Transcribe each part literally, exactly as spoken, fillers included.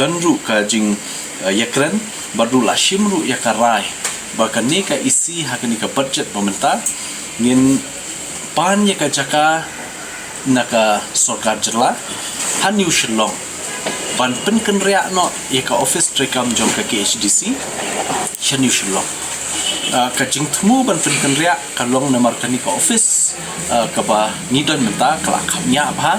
don ruh ka jing, eh, ïakren, bad ruh la shim ruh ïa ka rai ba kane ka E C ha kane ka budget ba mynta ngin pan ïa ka jaka na ka sorkar jylla ha New Shillong ban pynkynriah noh ïa ka office treikam jong ka K H D C sha New Shillong. Ah, ka jingthmu ban pynkynriah ka long namar kane ka office, ah, kaba ngi don mynta ka la kham ïap ha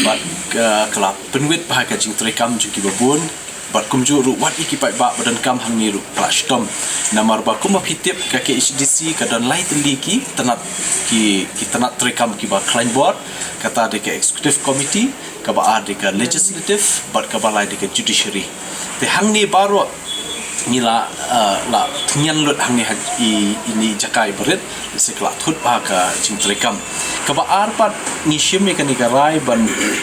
bad ka, ka la pynwit bha ka jingtreikam jong kiba bun. Bad kumjuh ruh wat ïa ki paidbah ba donkam hangne ruh ka la shitom. Namar ba kumba phi tip ka K H D C ka don lai tylli ki tnat, ki, ki tnat treikam kiba khlaiñ bor, kata dei ka executive committee, kaba ar dei ka legislative, bad kaba lai dei ka judiciary. Te hangne baroh ngi la, eh, la thngian lut hangne ha i, ini jaka iba rit, lehse ka la thut bha ka jingtreikam. Kaba ar pat ngi shim ïa kane ka rai ban,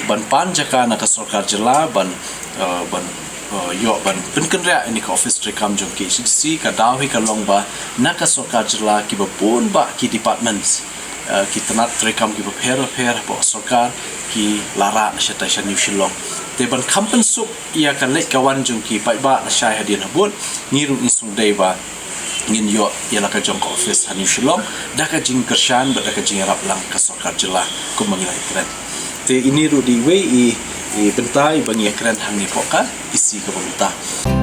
ban pan jaka na ka sorkar jylla ban, eh, ban, eh, ïoh ban pynkynriah ïa kane ka office treikam jong K H D C, ka daw hi ka long ba na ka sorkar jylla kiba bun bah ki departments, eh, ki tnat treikam kiba pher pher hapoh sorkar ki la rah shatai sha New Shillong. Te ban kham pynsuk ïa ka leit ka wan jong ki paidbah na shai hadien habud, ngi ruh ngi sngewdei ba ngin ïoh ïa la ka jong ka office ha New Shillong da ka jingkyrshan bad da ka jingïarap lang ka sorkar jylla kumba ngi la ïakren. Te ini ruh dei iwei i, i bynta iba ngi ïakren hangne hapoh ka E C kaba mynta.